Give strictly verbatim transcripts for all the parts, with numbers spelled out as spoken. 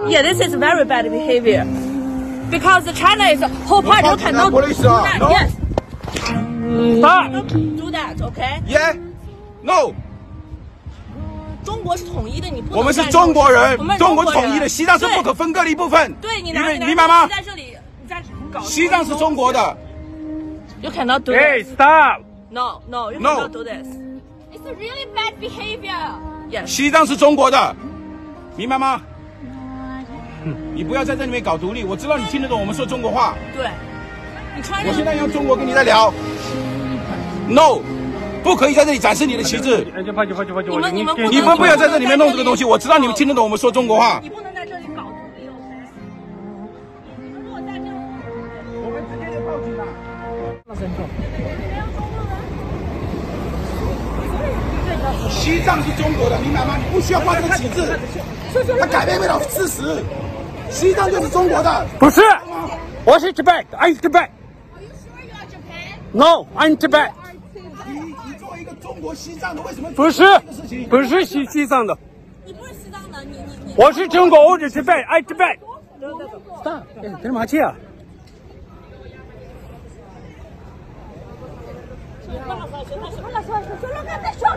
Yeah, this is very bad behavior. Because the China is a whole part. You cannot do that. Yes. Stop. Do that, okay? Yeah. No. 中国是统一的，你不能我们是中国人我们，中国统一的，西藏是不可分割的一部分。对你明白拿明白吗你？在这里，你在搞西藏是中国的， You cannot do Hey, this. stop! No, no, you No. cannot do this. It's a really bad behavior. Yes. 西藏是中国的，明白吗？你不要在这里面搞独立，我知道你听得懂我们说中国话。对，你穿我现在用中国跟你在聊。No，不可以在这里展示你的旗帜。你们你们你们不要在这里面弄这个东西，我知道你们听得懂我们说中国话。你不能在这里搞独立，OK？你如果在这里，我们直接就报警了。西藏是中国的，明白吗？你不需要挂这个旗帜，它改变不了事实。西藏就是中国的。不是，我是 Tibet, I'm Tibet. No, I'm Tibet. 你你作为一个中国西藏的，为什么不是这个事情？不是西西藏的，你不是西藏的，你你你。我是中国，我是 Tibet, I'm Tibet. Stop. 哎，这是马屁啊！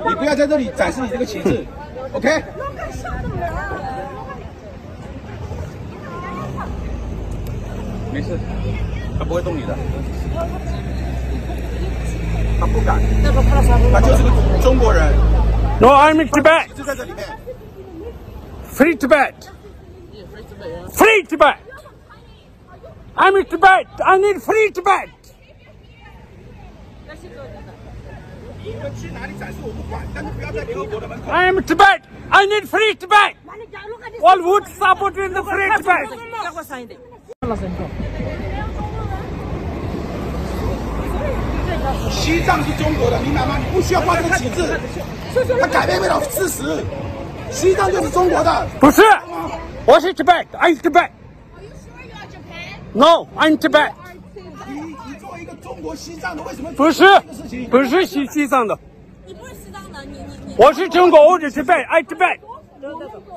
你不要在这里展示你这个旗帜，OK？没事，他不会动你的，他不敢，他就是个中国人， No, I'm in Tibet. 就在这里面。 Free Tibet. Free Tibet. I'm in Tibet. I need free Tibet. 你们去哪里展示我不管，但是不要在联合国的门口。 I am Tibet. I need free Tibet. All would support in the free Tibet. 西藏是中国的，明白吗？你不需要挂这个旗帜，它改变不了事实。西藏就是中国的。不是，我是 Tibet. I Tibet. No, I'm Tibet. 你你作为一个中国西藏的，为什么不是这个事情？不是西西藏的，你不是西藏的，你你你。我是中国，我是 Tibet. I Tibet.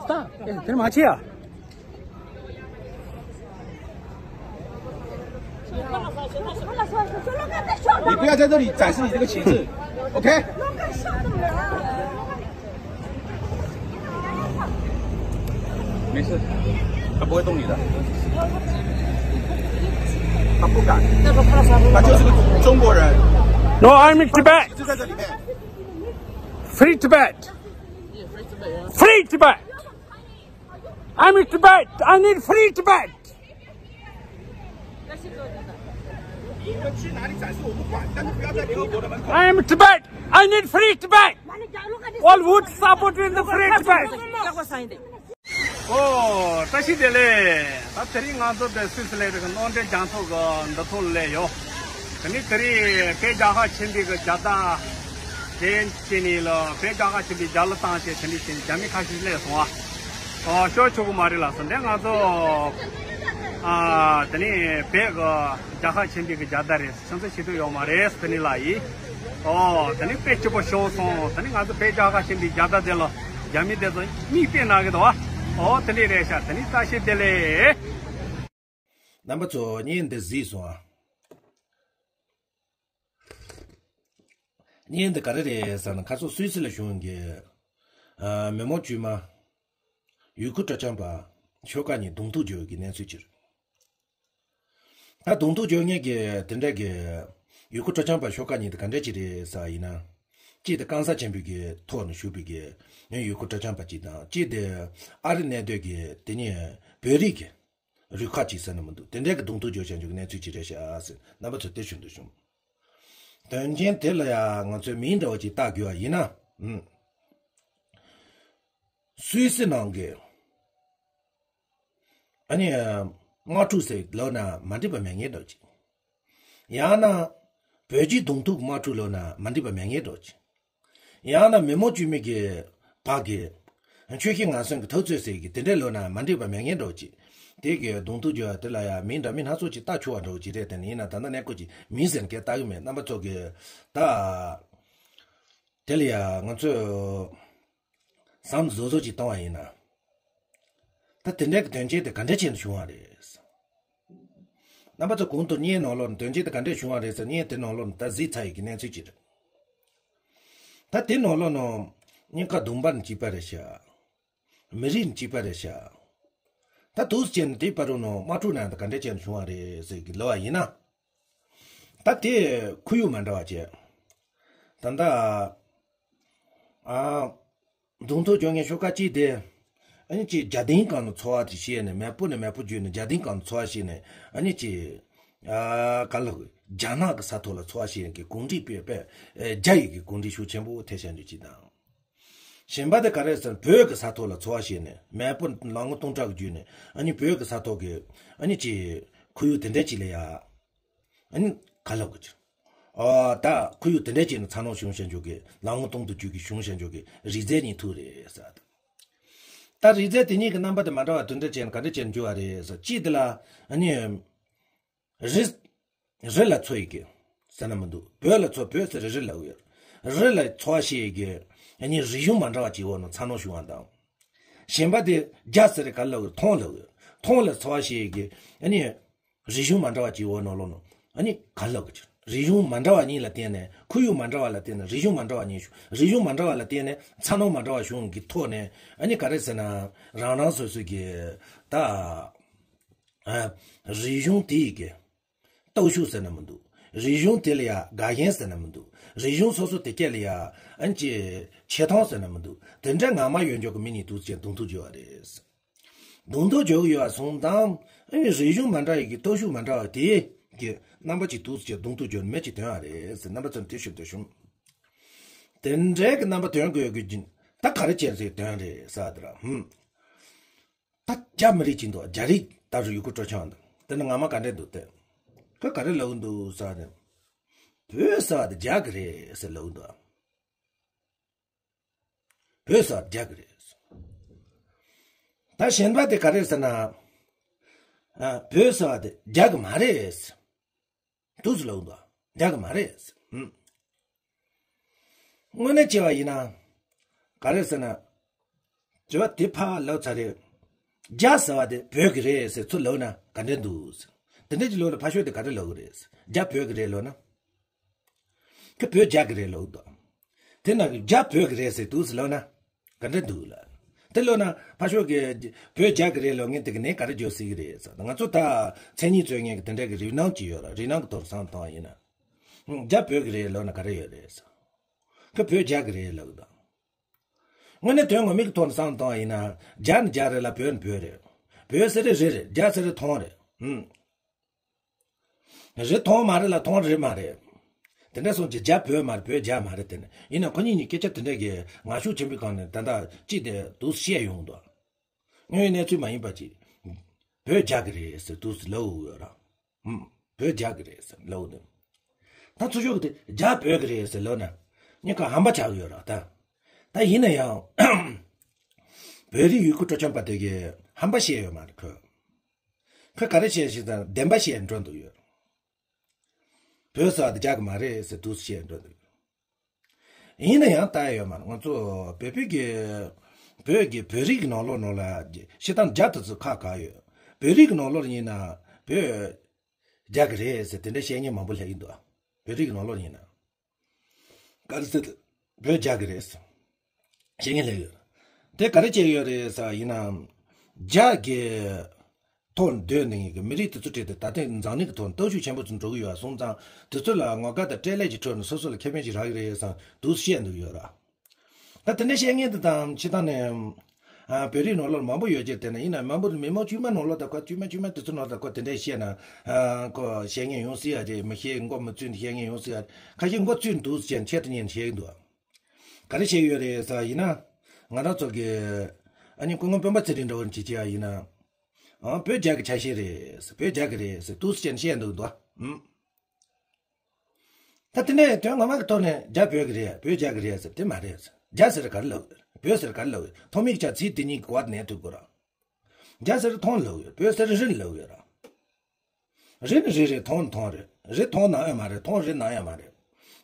Stop. 哎，这是马屁啊！ 你不要在这里展示你这个旗帜，OK？没事，他不会动你的，他不敢，他就是个中国人， No, I'm in Tibet. 就在这里面。 Free Tibet. Free Tibet. I'm in Tibet. I need free Tibet. 你们去哪里展示我不管，但是不要在联合国的门口。 I am Tibet. I need free Tibet. All would support in the free Tibet. ཨོ། བཀྲ་ཤིས་བདེ་ལེགས། ད་དེ་རིང་ང་ཚོ་དེ་སུད་སི་ལ་རེད་གི་གློག་འདྲེན་རྒྱང་མཐོང་གི་འདུ་ཐོག་ལ་ཡོད། དེ་ནི་དེ་རིང་བོད་རྒྱལ་ཁབ་ཆེན་པོའི་གི་རྒྱལ་དར་དེ་བྱས་ནས་ལ་བོད་རྒྱལ་ཁབ་ཆེན་པོའི་རྒྱལ་གླུ་བཏང་བྱས་དེ་འདྲ་བྱས་ནས་རྒྱ་མི་ཁ་ཤས་སླེབས་སོང་ཨ། ཨོ། ཤོར་ཆོག་གི་མ་རེད་ལགས་སོ། འདི་ང་ཚོ་ཨ་དེ་ནི་བོད་གི་རྒྱལ་ཁབ་ཆེན་པོའི་གི་རྒྱལ་དར་རེད། ཁྱེད་ཚོ་ཤེས་ཐུབ་ཡོད་མ་རེད་དེ་ནི་ལ་ཡིན། ཨོ། དེ་ནི་དཔེ་སྐྱིད་པོ་ཤོར་སོང་། དེ་ནི་ང་ཚོ་བོད་རྒྱལ་ཁབ་ཆེན་པོའི་རྒྱལ་དར་དེ་ལ་རྒྱ་མི་དེ་ཚོ་མིག་དཔེ་གནང་གི་འདུག་ཨ། ཨོ། དེ་འདྲ་རེད་ཤག་དེ་ནི་བཀྲ་ཤིས་བདེ་ལེགས། རྣམ་པ་ཚོ་བརྙན་འདི་གཟིགས་སོང་ཨ། བརྙན་འདི་ག་རེ་རེད་ཟེར་ན་ཁ་སང་སུད་སི་ལ་བྱུང་གི་ཨ་མི་མང་དཀྱུས་མ་ཡུལ་སྐོར་སྤྲོ་འཆམ་པ་ཤོག་ཁག་གཉིས་གདོང་ཐུག་བརྗོད་ཀྱི་གནས་ཚུལ་ཅིག་རེད། ད་གདོང་ཐུག་བརྗོད་མཁན་གྱི་དེ་འདྲ་གི་ཡུལ་སྐོར་སྤྲོ་འཆམ་པ་ཤོག་ཁག་གཉིས་དེ་ག་འདྲ་ཅིག་རེད་ཟེར་བ་ཡིན་ན། གཅིག་དེ་གང་ཟག་ཆེན་པོའི་གི་ཐོག་ནས་ཞུགས་པའི་གི་ཡུལ་སྐོར་སྤྲོ་འཆམ་པ་གཅིག་དང་། གཅིག་དེ་ཨ་རི་གནས་སྡོད་ཀྱི་དེ་ཉིད་བོད་རིགས་ཀྱི་རུ་ཁག་ཅིག་ཟེར་ན་མི་འདུག་དེ་འདྲ་གི་གདོང་ཐུག་བརྗོད་བྱ་འཇུག་གི་གནས་ཚུལ་ཅིག་རེད་ཤག་ཟེར་རྣམ་པ་ཚོ་དེ་ཞུ་འདོད་བྱུང་། དོན་རྐྱེན་དེ་ལ་ཡང་ང་ཚོས་མིང་འདྲ་བོ་ཅིག་བཏགས་དགོས་པ་ཡིན་ན། ཨུམ། སུད་སི་ནང་གི་ཨ་ནི་དམག་འཁྲུག་ཟེར་ལབ་ན་མ་འགྲིག་པ་མེད་ངེས་འགྲོ་ཅིག་ཡང་ན་བོད་རྒྱའི་གདོང་ཐུག་དམག་འཁྲུག་ལབ་ན་མ་འགྲིག་པ་མེད་ངེས་འགྲོ་ཅིག་ཡང་ན་མི་མང་དཀྱུས་མའི་གི་བར་གི་ཆོལ་ཁའི་ངན་སོང་གི་འཐབ་རྩོད་ཟེར་གི་དེ་འདྲའི་ལབ་ན་མ་འགྲིག་པ་མེད་ངེས་འགྲོ་ཅིག་དེ་གི་གདོང་ཐུག་བརྗོད་དེ་ལ་ཡང་མིང་འདྲ་མིན་སྣ་ཚོགས་ཅིག་བཏགས་ཆོག་པ་འདྲ་བོ་ཅིག་རེད། དེ་ནི་ཡིན་ན་ད་ལྟ་གནས་སྐབས་ཀྱི་མིང་ཟེར་མཁན་བཏགས་གི་མེད། རྣམ་པ་ཚོ་གི་ད་དེ་ལ་ཡང་ང་ཚོས་བསམ་བཟོ་བཟོ་ཅིག་བཏང་བ་ཡིན་ན། ད་དེ་འདྲའི་གི་དོན་རྐྱེན་དེ་ག་འདྲ་བྱས་ནས་བྱུང་བ་རེད། རྣམ་པ་ཚོ་གོང་དུ་བརྙན་ནང་ལོགས་ནས་དོན་རྐྱེན་དེ་ག་འདྲ་བྱུང་བ་རེད་ཟེར། བརྙན་དེ་ནང་ལོགས་ནས་ད་གཟིགས་ཚར་ཡི་གི་གནས་ཚུལ་ཅིག་རེད། ད་དེ་ནང་ལོགས་ནང་གཉིས་ཀ་སྡོམ་པ་ནས་གཅིག་པ་རེད་ཤག་མི་རིགས་ནས་གཅིག་པ་རེད་ཤག་ད་དུས་ཅན་དེ་བར་རུ་ནང་དམག་འཁྲུག་ནང་དུ་ག་འདྲ་ཅན་བྱུང་བ་རེད་ཟེར་གི་ལབ་པ་ཡིན་ན། ད་དེ་ཁོར་ཡུག་མ་འདྲ་བ་བྱས། ད་ལྟ་ཨ་མདུང་ཐུང་རྒྱག་མཁན་ཤོག་ཁག་གཅིག་དེ། ཨ་ནི་ཅིག་རྒྱ་སྡིངས་སྒང་ནས་འཚོ་བ་དེ་བྱས་ནས། མེས་པོ་ནས་མེས་པོ་བརྒྱུད་ནས་རྒྱ་སྡིངས་སྒང་ནས་འཚོ་བ་བྱས་ནས། ཨ་ནི་ཅིག་ཨ་ག་ལ་རྒྱ་ནག་གི་ས་ཐོག་ལ་འཚོ་བ་བྱས་ནས་གི་གུང་ཁྲན་དཔེ་དཔེ་རྒྱ་ཡི་གི་གུང་ཁྲན་ཤུགས་ཆེན་པོ་ཐེབས་བཞག་རྒྱུ་ཅིག་དང་། གཞན་པ་དེ་ག་རེ་ཟེར་ན། བོད་ཀྱི་ས་ཐོག་ལ་འཚོ་བ་བྱས་ནས། མེས་པོ་ལ་ངོ་སྟོང་ཕྲག་གི་བརྒྱུད་ནས། ཨ་ནི་བོད་ཀྱི་ས་ཐོག་གི་ཨ་ནི་ཅིག་ཁོར་ཡུག་དེ་འདྲ་ཅིག་ལ་ཡ་ཨ་ནི་ག་ལབ་དགོས་ཀྱི། ཨ་ད་ཁོར་ཡུག་དེ་འདྲ་ཅིག་ནས་འཚར་ལོངས་བྱུང་བཞག་རྒྱུ་གི། ལ་ངོ་སྟོང་དུ་གྱུར་གི་བྱུང་བཞག་རྒྱུ་གི་རིགས་རྫས་གཉིས་ཐུག་རེད་ཟེར། ད་རིགས་རྫས་དེ་གཉིས་ཀྱི་རྣམ་པ་དེ་མ་འདྲ་བ་དེ་འདྲ་ཅན་ག་འདྲ་ཅན་འགྱུར་བ་རེད་ཟེར། གཅིག་དེ་ལ་ཨ་ནི། རི། རི་ལ་འཚོ་ཡི་གི་ཟེར་ན་མི་འདུག་བོད་ལ་འཚོ། བོད་ཟེར་རི་ལ་ཡོད། རི་ལ་འཚོ་བ་བྱེད་ཡི་གི་ཨ་ནི་རིག་གཞུང་མ་འདྲ་བ་ཅིག་འོག་ནས་འཚར་ལོངས་བྱུང་བ་དང་། གཞན་པ་དེ་རྒྱ་ཟེར་ག་ལ་ཡོད། མཐོང་ལ་ཡོད། མཐོང་ལ་འཚོ་བ་བྱེད་ཡི་གི་ཨ་ནི་རིག་གཞུང་མ་འདྲ་བ་ཅིག་འོག་ནས་ལོག་ནས་ཨ་ནི་ག་ལ་ཡོད། རིག་གཞུང་མ་འདྲ་བ་གཉིས་ལ་བརྟེན་ནས། ཁོར་ཡུག་མ་འདྲ་བ་ལ་བརྟེན་ནས་རིག་གཞུང་མ་འདྲ་བ་གཉིས་བྱུང་། རིག་གཞུང་མ་འདྲ་བ་ལ་བརྟེན་ནས་འཚར་ལོངས་མ་འདྲ་བ་བྱུང་གི་ཐོག་ནས། ཨ་ནི་ག་རེ་ཟེར་ན། རང་རང་སོ་སོ་གི་ད་ཨ་རིག་གཞུང་དེ་ཡི་གི་སྟོབས་ཤུགས་ཟེར་ན་མི་འདུག་རིག་གཞུང་དེ་ལ་ཡ་དགའ་ཞེན་ཟེར་ན་མི་འདུག་རིག་གཞུང་སོ་སོ་དེ་སྐད་ལ་ཡ་ཨ་ནི་ཅིག་ཆེ་མཐོང་ཟེར་ན་མི་འདུག་དེ་འདྲ་ངང་མ་ཡོད་འཇོག་གི་མི་གཉིས་དུས་ཚོད་གདོང་ཐུག་འགྱུར་བ་རེད། གདོང་ཐུག་འགྱུར་གི་ཡོད་པ་སོང་ཙང་། ཨ་ནི་རིག་གཞུང་མ་འདྲ་ཡི་གི་སྟོབས་ཤུགས་མ་འདྲ་བ་དེ་གི་རྣམ་པ་ཅིག་དུས་ཚོད་གདོང་ཐུག་འགྱུར་མེད་ཅིག་དོན་བ་རེད་ཟེར། རྣམ་པ་ཚོར་དེ་ཞུ་འདོད་བྱུང་། དེ་འདྲའི་གི་རྣམ་པ་དོན་དགོས་ཀྱི་རྒྱུ་ད་ག་རེ་བྱས་ཟེར་དོན་རེད་ཟེར་བ་དེ་ར། ཧུམ། ད་རྒྱ་མི་རིགས་ཅིག་འདུག་རྒྱ་རིགས་ད་རུ་ཡུ་གུར་སྤྲོ་འཆམ་འདུག་དེ་ནི་ངོ་མ་ག་འདྲས་འདུག་སྟེ། ཁོས་ག་རེ་ལབ་འདུག་ཟེར་ནས། བོད་ཟེར་བ་དེ་རྒྱ་གི་རེད་ཟེར་ལབ་འདུག་བོད་ཟེར་བ་རྒྱ་གི་རེད། ད་གཞན་པ་དེ་ག་རེ་ཟེར་ན། ཨ་བོད་ཟེར་བ་དེ་རྒྱ་གི་མ་རེད་ཟེར། འདུག་སེ་ལབ་འདུག་རྒྱ་གི་མ་རེད་ཟེར། ཧུམ། དངོས་གནས་བྱས་པ་ཡིན་ན། ག་རེ་ཟེར་ན། དྲི་བ་དེ་ཕར་ལབ་ཚར་རེད། རྒྱ་ཟེར་བ་དེ་བོད་ཀྱི་རེད་ཟེར་ཚུར་ལབ་ན་ག་འདྲ་འདུག་ཟེར། དེ་འདྲ་ཅིག་ལབ་ན་ཕར་ཕྱོགས་དེ་ག་འདྲ་ལབ་གི་རེད་ཟེར། རྒྱ་བོད་ཀྱི་རེད་ལབ་ན། ཁོས་བོད་རྒྱ་གི་རེད་ལབ་འདུག་དེ་ན་རྒྱ་བོད་ཀྱི་རེད་ཟེར་འདུག་སེ་ལབ་ན། ག་འདྲ་འདུག་ལ། དེ་ལབ་ན་ཕར་ཕྱོགས་ཀྱི་བོད་རྒྱ་གི་རེད་ལབ་མཁན་དེ་གི་ནས་ག་རེ་བརྗོད་སྲིད་ཀྱི་རེད་ཟེར། ང་ཚོ་ད་མཚན་ཉིད་རྩོད་མཁན་གྱི་དེ་འདྲ་གི་རིགས་སྣང་ཅིག་ཡོད་ར། རིགས་སྣང་གི་ཐོག་ནས་བསམ་བཏང་བ་ཡིན་ན། ཧུམ། རྒྱ་བོད་ཀྱི་རེད་ལབ་ན་ག་རེ་ཡོད་རེད་ཟེར། ཁོས་བོད་རྒྱ་གི་རེད་ལབ་གི་འདུག་དངོས་གནས་དོན་ངོ་མའི་གི་ཐོག་ནས་བསམ་བཏང་བ་ཡིན་ན། རྒྱ་ནི་རྒྱ་རེད་ལ། བོད་ནི་བོད་རེད། བོད་ཟེར་རེད་རེད་རེད། རྒྱ་ཟེར་རེད་ཐོང་རེད། ཧུམ། རི་ཐོང་མ་རེད་ལ་ཐོང་རི་མ་རེད། དེ་འདྲ་སོང་ཅི། རྒྱ་བོད་མ་རེད། བོད་རྒྱ་མ་རེད། དེ་ནི་ཡིན་ན་ཁོ་གཉིས་གཉིས་སྐད་ཆ་དེ་འདྲ་གི་ངར་ཤུགས་ཆེན་པོའི་སྒང་ནས་ད་ལྟ་ཅིག་དེ་འདུག་བཤད་ཡོང་འདུག་དངོས་ཡོད་གནས་ཚུལ་མ་ཡིན་པ་ཅིག་བོད་རྒྱ་གི་རེད་ཟེར་འདུག་ལབ་ཡོད་ར། ཧུམ། བོད་རྒྱ་གི་རེད་ཟེར་ལབ་འདུག་ད་ཚུར་ཕྱོགས་ཀྱི་དེ་རྒྱ་བོད་ཀྱི་རེད་ཟེར་ལབ་ན། གཉིས་ཀ་ཧམ་པ་ཆགས་ཀྱི་ཡོད་ར་ད། ད་ཡིན་ན་ཡང་། བོད་རིགས་ཡུལ་སྐོར་སྤྲོ་འཆམ་པ་དེ་གིས་ཧམ་པ་བཤད་ཡོད་མ་རེད་ཁོས། ཁོས་ག་རེ་བཤད་ཞིག་དང་བདེན་པ་བཤད་འགྲོ་འདུག་ཡོད། བོད་ཟེར་བ་དེ་རྒྱ་གི་མ་རེད་ཟེར་འདུག་བཤད་འགྲོ་འདུག་ཡིན་ན་ཡང་ལྟ་ཡ་ཡོད་མ་རེད། ང་ཚོ་བོད་བོད་ཀྱི་བོད་ཀྱི་བོད་རིགས་ཀྱི་ནང་ལོགས་ནང་ལ་སྤྱིར་བཏང་རྒྱ་དེ་ཚོ་ཁག་ཁག་ཡོད། བོད་རིགས་ཀྱི་ནང་ལོགས་ཡིན་ན་བོད་རྒྱ་གི་རེད་ཟེར་དེ་འདྲ་བཤད་མཁན་མང་པོ་སླེབས་ཀྱི་འདུག་བོད་རིགས་ཀྱི་ནང་ལོགས་ཡིན་ན། ག་རེ་ཟེར། བོད་རྒྱ་གི་རེད་ཟེར། བཤད་མཁན་སླེབས་ཡོད། དེ་ག་རེ་བྱས་ཡོད་རེད་ཟེར་ཡིན་ན། རྒྱ་གི་ཐོག་ནས་སྡོད་ནས་གི་མི་རིགས་དེ་ཚོ་ཁྲིད་དེ་ད་ཐེངས་འཛམ་གླིང་གི་ཐོག་ནས་སྟོབས་ཤུགས་ཆེན་པོ་ཚོ་འགྲོ་གི་ཡོད་པ་སོང་ཙང་། དེ་ཚོ་ལ་ངོ་དགའ་དང་སྤྲེལ་ལད་ཀྱི་ཁྲོད་ནས་སོ་སོ་ལ་ཁེ་ཕན་ཞིག་རག་གི་རེད་བསམ་འདུག་བཤད་འདུག་ཡོད་ར། ད་དེ་འདྲ་བཤད་མཁན་དེ་དང་སྤྱིར་བཏང་ནས། ཨ་བོད་རིགས་ནང་ལོགས་མང་པོ་ཡོད་ཀྱི། དེ་ནས་ཡིན་ན་མང་པོ་མི་མང་དཀྱུས་མ་ནང་ལོགས་དང་ཁོ་དཀྱུས་མ་དཀྱུས་མ་དེ་ཚོ་ནང་ལ་ཁོ་དེ་འདྲ་བཤད་ན། ཨ་ཁོ་བཤད་མཁན་ཡོང་སྲིད་ཡ་རེད། མི་ཤེས་མགོ་མི་ཚོས་ནས་བཤད་མཁན་ཡོང་སྲིད་ཡ། ཁ་ཤས་མགོ་ཚོས་འདུག་ཟེར་ཆེད་དུ་ཉན་བཤད་ཀྱི་འདུག་ག་རེ་བཤད་ཡོད་རེད་ཟེར་བ་ཡིན་ན། ང་རང་ཚོ་གི་ཨ་ནི་སྐུ་ངོ་སྤེན་པ་ཚེ་རིང་འདྲ་བོ་ཅིག་བྱས་པ་ཡིན་ན། ཨང་བོད་རྒྱ་གི་ཆ་ཤས་རེད། བོད་རྒྱ་གི་རེད་ཟེར་འདུག་ཟེར་བཤད་འདུག་འདུག་ཨ། ད་དེ་ནས་དོན་ངོ་མ་གི་ཐོག་ནས་རྒྱ་བོད་གི་རེད། བོད་རྒྱ་གི་རེད་ཟེར་དེ་མ་རེད་ཟེར། རྒྱ་ཟེར་ག་རེ་ལབ་ཡོད། བོད་ཟེར་ག་རེ་ལབ་ཡོད། ཐོག་མའི་ཆ་ཚིག་དེ་གཉིས་གི་བར་ནས་ཐུག་དགོས་ར། རྒྱ་ཟེར་ཐོང་ལབ་ཡོད། བོད་ཟེར་རི་ལབ་ཡོད་ར། རི་ནི་རི་རེད། ཐོང་ནི་ཐོང་རེད། རི་ཐོང་ནང་ཡོད་མ་རེད། ཐོང་རི་ནང་ཡོད་མ་རེད།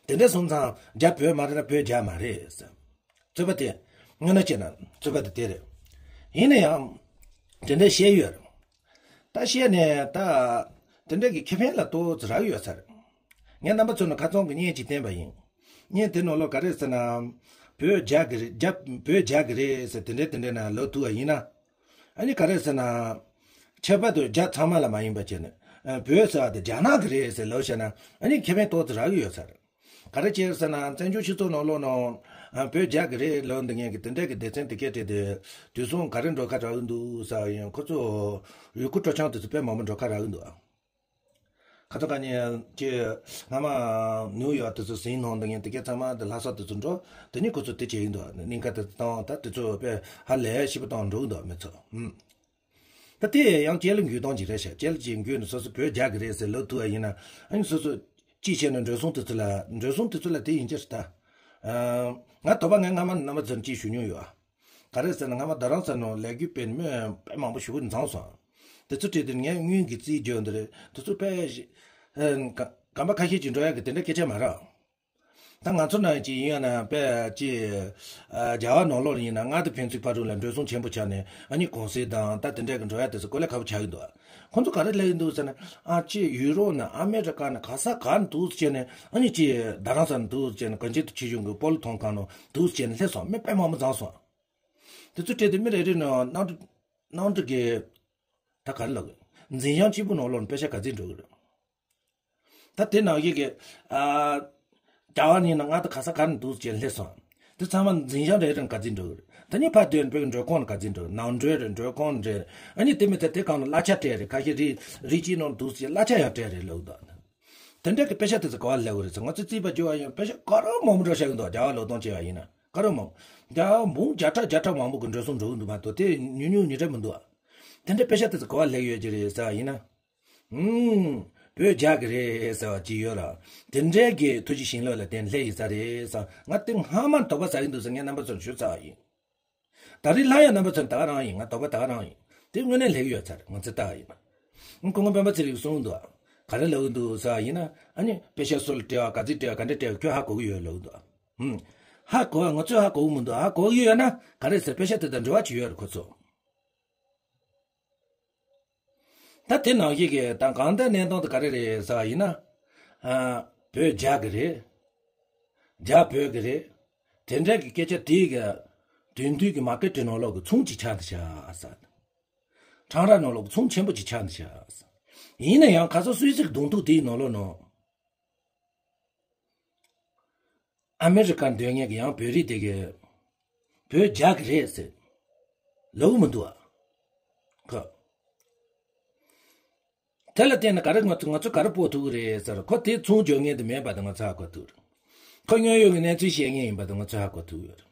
དེ་འདྲ་སོང་ཙང་རྒྱ་བོད་མ་རེད་ན་བོད་རྒྱ་མ་རེད་ཟེར། རྩོད་པ་དེ། དངོས་གནས་བྱས་ན་རྩོད་པ་དེ་དེ་རེད། ཡིན་ན་ཡང་། དེ་འདྲ་བཤད་ཡོད་རེད། ད་བཤད་ནས་ད་དེ་འདྲ་གི་ཁེ་ཕན་ལ་ཏོག་ཙམ་རག་ཡོད་ས་རེད། ངས་རྣམ་པ་ཚོ་ནང་ཁ་ཚང་གི་བརྙན་ཅིག་བསྟན་པ་ཡིན། བརྙན་དེ་ནང་ལོགས་ག་རེ་ཟེར་ན། བོད་རྒྱ་གི་རེད། རྒྱ་བོད་རྒྱ་གི་རེད་ཟེར་དེ་འདྲ་དེ་འདྲ་ན་ལབ་ཐུབ་པ་ཡིན་ན། ཨ་ནི་ག་རེ་ཟེར་ན། ཁྱད་པར་དུ་རྒྱ་ཚང་མ་ལ་མ་ཡིན་པ་བྱས་ནས། ཨ། བོད་ཟེར་བ་དེ་རྒྱ་ནག་གི་རེད་ཟེར་ལབ་བྱས་ན། ཨ་ནི་ཁེ་ཕན་ཏོག་ཙམ་རག་གི་ཡོད་ས་རེད། ག་རེ་བྱས་ཟེར་ན། བཙན་བྱོལ་སྤྱི་ཚོགས་ནང་ལོགས་ནང་། ཨ། བོད་རྒྱ་གི་རེད་ལབ་འདི་ངས་ཀྱི་དེ་འདྲ་གི་སྡེ་ཚན་དེ་གས་བྲིས་ཏེ། དུས་སང་ག་རེ་འགྲོ་ཁ་རག་གི་འདུག་ཟེར་ཡིན། ཁོ་ཚོ་ཡུལ་སྐོར་སྤྲོ་འཆམ་དེ་ཚོ་དཔེ་མང་པོ་འགྲོ་ཁ་རག་གི་འདུག་ཁ་ཚ་ཁ་ཉིན་གྱི་སྔ་མ་ནིའུ་ཡོག་དེ་ཚོ་ཟིན་ནང་འདི་ངས་དེ་གས་ཚང་མ་འདི་ལྷ་ས་དེ་ཚོ་འགྲོ། དེ་ནི་ཁོ་ཚོ་དེ་བྱེད་ཀྱི་འདུག་གླིང་ཁ་དེ་བཏང་ད་དེ་ཚོ་དཔེ་ཧ་ལས་ཞིབ་པ་བཏང་འགྲོ་གི་འདུག་མི་ཚོ། ཨུམ། ད་དེ་ཡང་ལྕེ་ལ་འགུལ་སྟངས་ཅིག་རེད་ཤག་ལྕེ་ལ་ཅིག་འགུལ་ནས་སོ་སོ་བོད་རྒྱ་གི་རེད་ཟེར་ལབ་ཐུབ་པ་ཡིན་ན། ཨ་ནི་སོ་སོ་ཅིག་བྱས་ན་འགྲོ་སོང་དེ་ཚོ་ལ། འགྲོ་སོང་དེ་ཚོ་ལ་དེ་ཡིན་གྱི་རེད་ད། ཨ། ང་དོགས་པ་ངས་སྔ་མ་རྣམ་པ་ཚོར་ཅིག་ཞུ་མྱོང་ཡོད། ག་རེ་ཟེར་ན། སྔ་མ་རྡ་རམ་ས་ནང་ལས་འགུལ་སྤེལ་ནས་མི་དཔེ་མང་པོ་ཞེ་པོ་འཛོམས་སོང་། དེ་ཚོ་བྲིས་ཏེ་ངས་སྔོན་གྱི་རྩིས་བརྗོད་འདི་རེད། དེ་ཚོ་དཔེ་ཞེ། ཨ། ག་གམ་པ་ཁ་ཤས་ཅིག་འགྲོ་ཡག་གི་དེ་འདྲ་སྐད་ཆ་མ་རེད། ད་ང་ཚོ་ནང་ཅིག་ཡིན་ཡང་ན་དཔེ་ཅིག་ཨ། རྒྱ་གར་ནང་ལོགས་ཡིན་ན་མངའ་སྡེ་ཕན་ཚུན་བར་དུ་ལ་འགྲོ་སོང་ཆེན་པོ་ཆགས་ནས། ཨ་ནི་གུང་སེང་དང་ད་དེ་འདྲ་གི་འགྲོ་ཡག་དེ་ཚོ་གོ་ལས་ཁག་པོ་ཆགས་ཀྱི་འདུག་ཁོང་ཚོ་ག་རེ་ལབ་ཀྱི་འདུག་ཟེར་ན། ཨ། ཅིག་ཡུ་རོབ་ནས་ཨ་མེ་རི་ཀ་ནས་ག་ས་ག་ནས་འདུག་བྱས་ནས། ཨ་ནི་ཅིག་རྡ་རམ་ས་ནས་འདུག་བྱས་ནས། གངས་ཅན་སྐྱིད་གཤོངས་ཀྱི་སྤོ་ལོ་མཐོང་ཁང་ནང་འདུག་བྱས་ནས་སླེབས་སོང་། མི་དཔེ་མང་པོ་འཛོམས་སོང་། དེ་ཚོ་བྲིས་ཏེ་མི་རེ་རེ་ནས་གནམ་གྲུ་གནམ་གྲུ་གི། ད་ག་རེ་ལབ་དགོས། འཛིན་བྱང་གཅིག་པུ་ནང་ལོགས་ནས་པེ་ཤག་ག་ཚོད་འགྲོ་གི་རེད། ད་དེ་ནང་བཞིན་གྱི། ཨ། རྒྱ་གར་ནས་ན་མངའ་སྡེ་ག་ས་ག་ནས་འདུག་བྱས་སླེབས་སོང་། དེ་ཚང་མ་འཛིན་བྱང་རེ་རེ་ནས་ག་ཚོད་འགྲོ་གི་རེད། ད་ནི་ཕར་སྡོད་པའི་མགྲོན་ཁང་ནས་ག་ཚོད་འགྲོ། ནང་མགྲོན་རེད། མགྲོན་ཁང་རེད། ཨ་ནི་དེ་མི་ཚད་དེ་གང་ལ་གླ་ཆ་སྤྲད་རེད། ཁ་ཤས་རི་རི་གཅིག་ནང་འདུག་བྱས་གླ་ཆ་ཡང་སྤྲད་རེད་ལབ་འདུག་དེ་འདྲ་གི་པེ་ཤག་དེ་ཚོ་ག་པར་སླེབས་ཀྱི་རེད་ཟེར། ང་ཚོས་རྩིས་པ་བརྒྱབ་པ་ཡིན། པེ་ཤག་ག་རེ་མང་པོ་འགྲོ་བཞག་གི་འདུག་རྒྱ་གར་ལོག་གཏོང་བྱས་པ་ཡིན་ན་ག་རེ་མང་པོ། རྒྱ་གར་འབུམ་བརྒྱ་ཕྲག་བརྒྱ་ཕྲག་མང་པོ་གི་འགྲོ་སོང་འགྲོ་གི་འདུག་མ་གཏོགས་དེ་ཉུང་ཉུང་ཉིས་ཀྲ་མི་འདུག་དེ་འདྲ་པེ་ཤག་དེ་ཚོ་ག་པར་སླེབས་ཡོད་ཀྱི་རེད་ཟེར་བ་ཡིན་ན། ཨུམ། བོད་རྒྱ་གི་རེད་ཟེར་བ་ཅིག་ཡོད་ར། དེ་འདྲའི་གི་ཐུགས་རྗེ་བྱིན་རླབས་ལ་བརྟེན་སླེབས་ཡོད་ས་རེད་ཟེར། ང་དེ་སྔ་མ་དོགས་པ་ཟ་གི་འདུག་ཟེར་ངས་རྣམ་པ་ཚོར་ཞུ་ཚར་བ་ཡིན། ད་རེས་སླར་ཡང་རྣམ་པ་ཚོར་ད་ག་རང་ཡིན། ང་དོགས་པ་ད་ག་རང་ཡིན། དེ་དངོས་གནས་སླེབས་ཡོད་ཚར། ང་ཚོས་ལྟ་བ་ཡིན་ན། སྐུ་ངོ་སྤེན་པ་ཚེ་རིང་གསུངས་འདུག་ག་རེ་ལབ་གི་འདུག་ཟེར་བ་ཡིན་ན། ཨ་ནི་པེ་ཤག་སུ་ལ་སྤྲད་པ། ག་ཚོད་སྤྲད་པ། ག་འདྲ་སྤྲད་པ་ཁྱོད་ཧ་གོ་གི་ཡོད་ལབ་གི་འདུག་ཧུམ། ཧ་གོ་བ་ང་ཚོས་ཧ་གོ་གི་མི་འདུག་ཧ་གོ་གི་ཡོད་ན་ག་རེ་ཟེར། པེ་ཤག་དེ་དང་འབྲེལ་བ་ཅིག་ཡོད་རེད་ཁོ་ཚོ། ད་དེ་ནང་བཞིན་གྱི་ད་གང་ལྟར་གནས་སྟངས་དེ་ག་རེ་རེད་ཟེར་བ་ཡིན་ན། ཨ། བོད་རྒྱ་གི་རེད། རྒྱ་བོད་ཀྱི་རེད། དེ་འདྲ་གི་སྐད་ཆ་དེ་གི་དེང་དུས་ཀྱི་མར་ཀེ་ཊི་ནང་ལོགས་ཀྱི་ཚོང་ཅིག་ཆགས་འདུག་ཤག་ཟེར། ཁྲང་ར་ནང་ལོགས་ཀྱི་ཚོང་ཆེན་པོ་ཅིག་ཆགས་འདུག་ཤག་ཟེར། ཡིན་ན་ཡང་ཁ་སང་སུད་སི་གི་གདོང་ཐུག་དེའི་ནང་ལོགས་ནང་། ཨ་མེ་རི་ཀར་སྡོད་མཁན་གྱི་ཡང་བོད་རིགས་དེ་གས་བོད་རྒྱ་གི་རེད་ཟེར་ལབ་ཀྱི་མི་འདུག་ཨ། ཁོ། དེ་ལ་བརྟེན་ནས་ག་རེ་ང་ཚོ་ང་ཚོ་ག་རེ་སྤོ་ཐུབ་ཀྱི་རེད་ཟེར། ཁོ་དེ་ཚོང་རྒྱག་མཁན་དེ་མེད་པ་དེ་ང་ཚོ་ཧ་གོ་ཐུབ་རེད། ཁོ་དངོས་ཡོད་ཀྱི་གནས་ཚུལ་བཤད་མཁན་ཡིན་པ་དེ་ང་ཚོ་ཧ་གོ་ཐུབ་ཡོད་རེད།